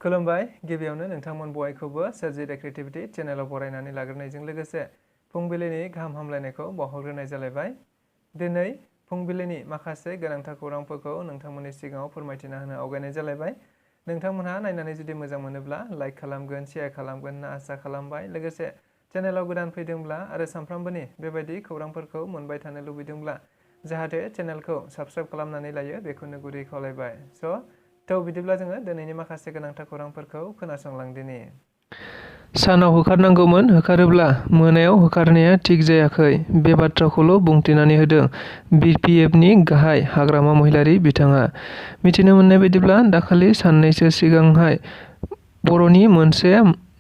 खुलुमबाय गिबियावनो नोंथांमोन बयखौबो सोरजिदा क्रिएटिभिटी चेनेलाव बरायनानै लाग्रोनायजों लोगोसे फुंबिलिनि गाहाम हामलायनायखौ बावहरग्रोनाय जालायबाय। दिनै फुंबिलिनि माखासे गोनांथार खौरांफोरखौ नोंथांमोननि सिगाङाव फोरमायथिना होनो आवगायनाय जालायबाय। नोंथांमोनहा नायनानै जुदि मोजां मोनोब्ला लाइक खालामगोन, शेयार खालामगोन होनना आसा खालामबाय। लोगोसे चेनेलाव गोदान फैदोंब्ला आरो सानफ्रामबोनि बेबायदि खौरांफोरखौ मोनबाय थानो लुबैदोंब्ला जाहाथे चेनेलखौ साबस्क्राइब खालामनानै लायो बेखौनो गुरै खावलायबाय। बिदिब्ला जोङो दिनैनि माखासे गोनांथार खौरांफोरखौ खोनासंलांदिनि। सानाव होखारनांगौमोन, होखारोब्ला मोनायाव होखारनाया थिग जायाखै। बे बाथ्राखौल' बुंथिनानै होदों बिपिएफनि गाहाय हाग्रामा महिलारी बिथाङा। मिथिनो मोननाय बायदिब्ला दाखालि साननैसो सिगांहाय बर'नि मोनसे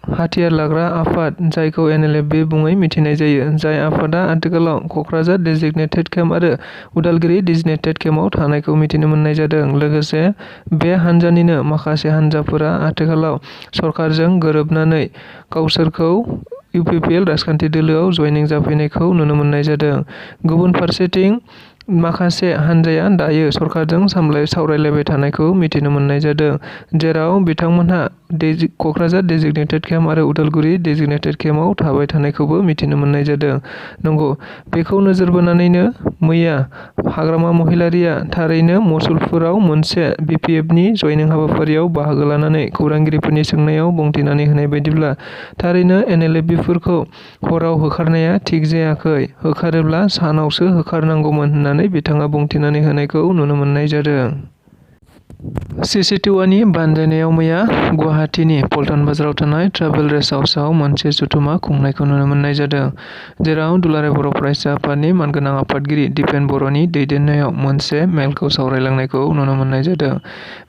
हाथियार लाग्रा आफाद जायखौ एनएलएफबि मुङै मिथिनाय जायो, जाय आफादा आथिखालाव क'क्राझार डेजिगनेटेड केम्प आरो उदालगुरि डेजिगनेटेड केम्पआव थानायखौ मिथिनो मोननाय जादों। लोगोसे बे हान्जानिनो माखासे हान्जाफोरा आथिखालाव सरकारजों गोरोबनानै गावसोरखौ इउपिपिएल राजखान्थि दोलोआव जयनिं जाफैनायखौ नुनो मोननाय जादों। गुबुन फारसेथिं माखासे हान्जाया दायो सरकारजों सावरायलायबाय थानायखौ मिथिनो मोननाय जादों, जेराव बिथांमोनहा क'क्राझार डेजिगनेटेड केम्प आरो उदालगुरि डेजिगनेटेड केम्पआव थाबाय थानायखौबो मिथिनो मोननाय जादों। नंगौ, बेखौ नोजोर बोनानैनो मैया हाग्रामा महिलारीया थारैनो मुसलपुराव मोनसे बिपिएफनि जयनिं हाबाफारियाव बाहागो लानानै खौरांगिरिफोरनि सोंनायाव बुंथिनानै होनाय बायदिब्ला थारैनो एनएलएफबिफोरखौ हराव होखारनाया थिग जायाखै, होखारोब्ला सानावसो होखारनांगौमोन होननानै बिथाङा बुंथिनानै होनायखौ नुनो मोननाय जादों। सिसिटिउवानि बानजायनायाव मैया गुवाहाटीनि पल्टन बाजाराव थानाय ट्राइबेल रेस्ट हाउसआव मोनसे जथुमा खुंनायखौ नुनो मोननाय जादों, जेराव दुलाराय बर' फरायसा आफादनि मानगोनां आफादगिरि दिपेन बर'नि दैदेननायाव मोनसे मेलखौ सावरायलांनायखौ नुनो मोननाय जादों।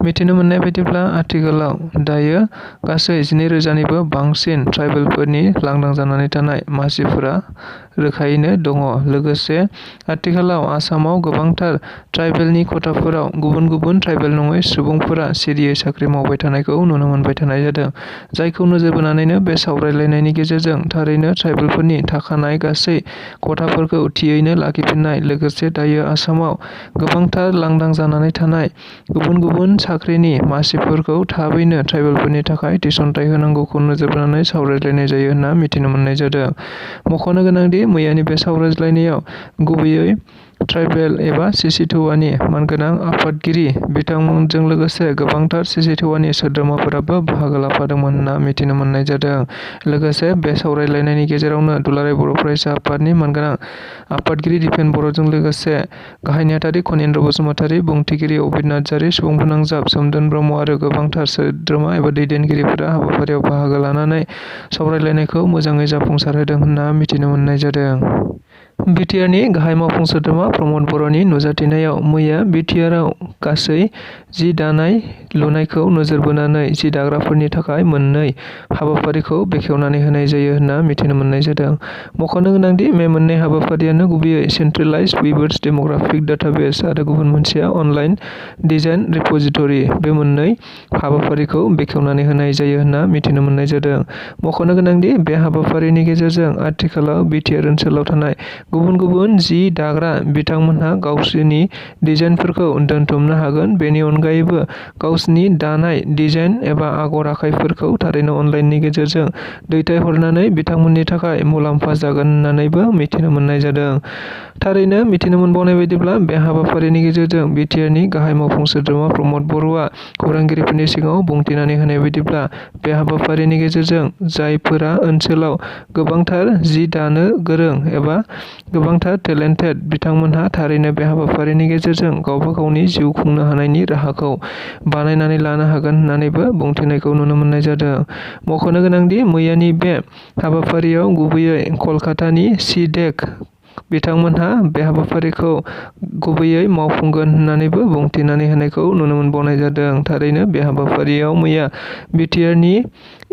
मिथिनो मोननाय बायदिब्ला आथिखालाव दायो गासै 12,000निबो बांसिन ट्राइबेलफोरनि लांदां जानानै थानाय मासिफोरा रोखायैनो दङ। लोगोसे आथिखालाव आसामाव गोबांथार ट्राइबेलनि खथाफोराव गुबुन गुबुन ट्राइबेल नङै सुबुंफोरा सिरियै साख्रि मावबाय थानायखौ नुनो मोनबाय थानाय जादों, जायखौ नोजोर बोनानैनो बे सावरायलायनायनि गेजेरजों थारैनो ट्राइबेलफोरनि थाखानाय गासै खथाफोरखौ थियैनो लाखिफिननाय, लोगोसे दायो आसामाव गोबांथार लांदां जानानै थानाय गुबुन गुबुन साख्रिनि मासिफोरखौ थाबैनो ट्राइबेलफोरनि थाखाय थिसनथाइ होनांगौखौ नोजोर बोनानै सावरायलायनाय जायो होनना मिथिनो मोननाय जादों। मख'नो गोनांदि मैयानि बे सावरायज्लायनायाव गुबैयै ट्राइबेल एबा सिसिटिउवानि मानगोनां आफादगिरि बिथांमोनजों लोगोसे गोबांथार सिसिटिउवानि सोद्रोमाफोराबो बाहागो लाफादोंमोन होनना मिथिनो मोननाय जादों। लोगोसे बे सावरायलायनायनि गेजेरावनो दुलाराय बर' फरायसा आफादनि मानगोनां आफादगिरि दिपेन बर'जों लोगोसे गाहाय नेहाथारि खनीन्द्र बसुमतारी, बुंथिगिरि अबिर नार्जारी, सुबुं फोनांजाब सोमदोन ब्रह्म आरो गोबांथार सोद्रोमा एबा दैदेनगिरिफोरा हाबाफारियाव बाहागो लानानै सावरायलायनायखौ मोजाङै जाफुंसारहोदों होनना मिथिनो मोननाय जादों। बिटिआरनि गाहाय मावफुं सोद्रोमा प्रमद बर'नि नुजाथिनायाव मैया बिटिआरआव गासै जि दानाय लुनायखौ नोजोर बोनानै जि दाग्राफोरनि थाखाय मोननै हाबाफारिखौ बेखेवनानै होनाय जायो होनना मिथिनो मोननाय जादों। मख'नो गोनांदि बे मोननै हाबाफारियानो गुबैयै सेन्ट्रेलाइज्ड वीवर्स डेमोग्राफिक डाटाबेस आरो गुबुन मोनसेया अनलाइन डिजाइन रिप'जिटरि। बे मोननै हाबाफारिखौ बेखेवनानै होनाय जायो होनना मिथिनो मोननाय जादों। मख'नो गोनांदि बे हाबाफारिनि गेजेरजों आथिखालाव बिटिआर ओनसोलाव थानाय गुबुन गुबुन जि दाग्रा बिथांमोनहा गावसोरनि डिजाइनफोरखौ दोनथुमनो हागोन। बेनि अनगायैबो गावसोरनि दानाय डिजाइन एबा आगर आखाइफोरखौ थारैनो अनलाइननि गेजेरजों दैथायहरनानै बिथांमोननि थाखाय मुलाम्फा जागोन होननानैबो मिथिनो मोननाय जादों। थारैनो मिथिनो मोनबावनाय बायदिब्ला बे हाबाफारिनि गेजेरजों बिटिआरनि गाहाय मावफुं सोद्रोमा प्रमद बर'आ खौरांगिरिफोरनि सिगाङाव बुंथिनानै होनाय बायदिब्ला बे हाबाफारिनि गेजेरजों जायफोरा ओनसोलाव गोबांथार जि दानो गोरों एबा गोबांथार टेलेन्टेड बिथांमोनहा थारैनो बे हाबाफारिनि गेजेरजों गावबा गावनि जिउ खुंनो हानायनि राहाखौ बानायनानै लानो हागोन होननानैबो बुंथिनायखौ नुनो मोननाय जादों। मख'नो गोनांदि मैयानि बे हाबाफारियाव गुबैयै कलकातानि सिडेक बिथांमोनहा बे हाबाफारिखौ गुबैयै मावफुंगोन होननानैबो बुंथिनानै होनायखौ नुनो मोनबावनाय जादों। थारैनो बे हाबाफारियाव मैया बिटिआरनि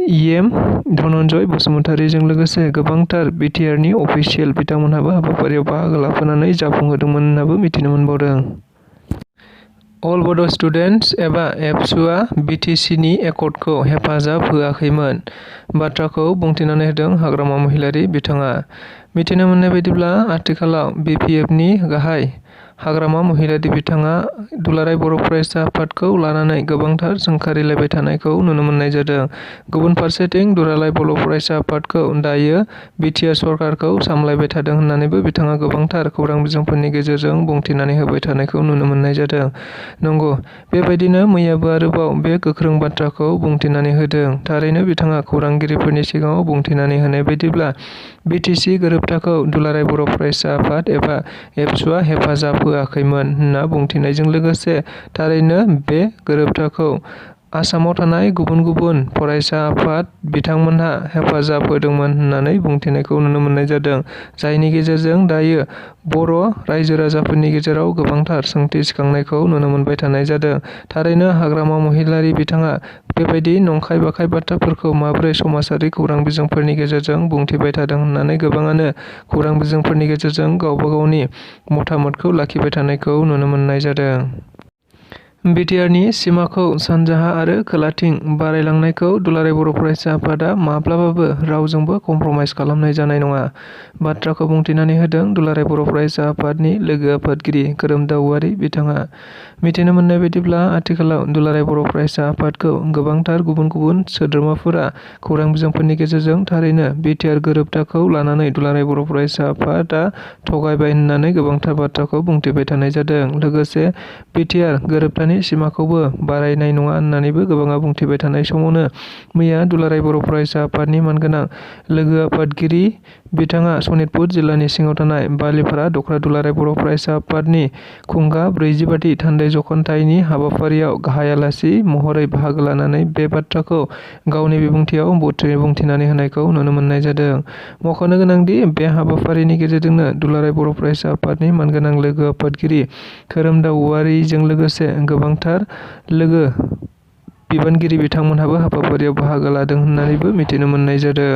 इएम धनन्जय बसुमतारीजों लोगोसे गोबांथार बिटिआरनि अफिसियेल बिथांमोनहाबो हाबाफारियाव बाहागो लाफानानै जाफुंहोदोंमोन होननाबो मिथिनो मोनबावदों। अल बड' स्टुडेन्टस एबा एबसुआ बिटिसिनि एकर्डखौ हेफाजाब होआखैमोन बाथ्राखौ बुंथिनानै होदों हाग्रामा महिलारी बिथाङा। मिथिनो मोननाय बायदिब्ला आथिखालाव बिपिएफनि गाहाय हाग्रामा महिलारि बिथाङा दुलाराय बर' फरायसा आफादखौ लानानै गोबांथार सोंखारिलायबाय थानायखौ नुनो मोननाय जादों। गुबुन फारसेथिं दुलाराय बर' फरायसा आफादखौ दायो बिटिआर सरकारखौ सामलायबाय थादों होननानैबो बिथाङा गोबांथार खौरां बिजोंफोरनि गेजेरजों बुंथिनानै होबाय थानायखौ नुनो मोननाय जादों। नंगौ, बेबायदिनो मैयाबो आरोबाव बे गोख्रों बाथ्राखौ बुंथिनानै होदों। थारैनो बिथाङा खौरांगिरिफोरनि सिगाङाव बुंथिनानै होनाय बायदिब्ला बिटिसि गोरोबथाखौ दुलाराय बर' फरायसा आफाद एबा एबसुआ हेफाजाब होआखैमोन होनना बुंथिनायजों लोगोसे थारैनो बे गोरोबथाखौ आसामाव थानाय गुबुन गुबुन फरायसा आफाद बिथांमोनहा हेफाजाब होदोंमोन होननानै बुंथिनायखौ नुनो मोननाय जादों। जायनि गेजेरजों दायो बर' रायजो राजाफोरनि गेजेराव गोबांथार सोंथि सिखांनायखौ नुनो मोनबाय थानाय जादों। थारैनो हाग्रामा महिलारि बिथाङा बेबायदि नंखाय बाखाय बाथ्राफोरखौ माबोरै समाजारि खौरां बिजोंफोरनि गेजेरजों बुंथिबाय थादों होननानै गोबाङानो खौरां बिजोंफोरनि गेजेरजों गावबा गावनि मतामतखौ लाखिबाय थानायखौ नुनो मोननाय जादों। बिटिआरनि सिमाखौ सानजाहा आरो खोलाथिं बारायलांनायखौ दुलाराय बर' फरायसा आफादा माब्लाबाबो रावजोंबो कमप्रमाइज खालामनाय जानाय नङा। बाथ्राखौ बुंथिनानै होदों दुलाराय बर' फरायसा आफादनि लोगो आफादगिरि खोरोमदाव औवारी बिथाङा। मिथिनो मोननाय बायदिब्ला आथिखालाव दुलाराय बर' फरायसा आफादखौ गोबांथार गुबुन गुबुन सोद्रोमाफोरा खौरां बिजोंफोरनि गेजेरजों थारैनो बिटिआर गोरोबथाखौ लानानै दुलाराय बर' फरायसा आफादा थगायबाय होननानै गोबांथार बाथ्राखौ बुंथिबाय थानाय जादों। लोगोसे बिटिआर गोरोबथानि सिमाखौबो बारायनाय नङा होननानैबो गोबाङा बुंथिबाय थानाय समावनो मैया दुलाराय बर' फरायसा आफादनि मानगोनां लोगो आफादगिरि बिथाङा सनितपुर जिल्लानि सिङाव थानाय बालिपारा दख्रा दुलाराय बर' फरायसा आफादनि खुंगा 40बाथि थान्दै जखनथाइनि हाबाफारियाव गाहाय आलासि महरै बाहागो लानानै बे बाथ्राखौ गावनि बिबुंथियाव बुंथिनानै होनायखौ नुनो मोननाय जादों। मख'नो गोनांदि बे हाबाफारिनि गेजेरजोंनो दुलाराय बर' फरायसा आफादनि मानगोनां लोगो आफादगिरि खोरोमदाव औवारीजों लोगोसे गोबांथार लोगो बिबानगिरि बिथांमोनहाबो हाबाफारियाव बाहागो लादों होननानैबो मिथिनो मोननाय जादों।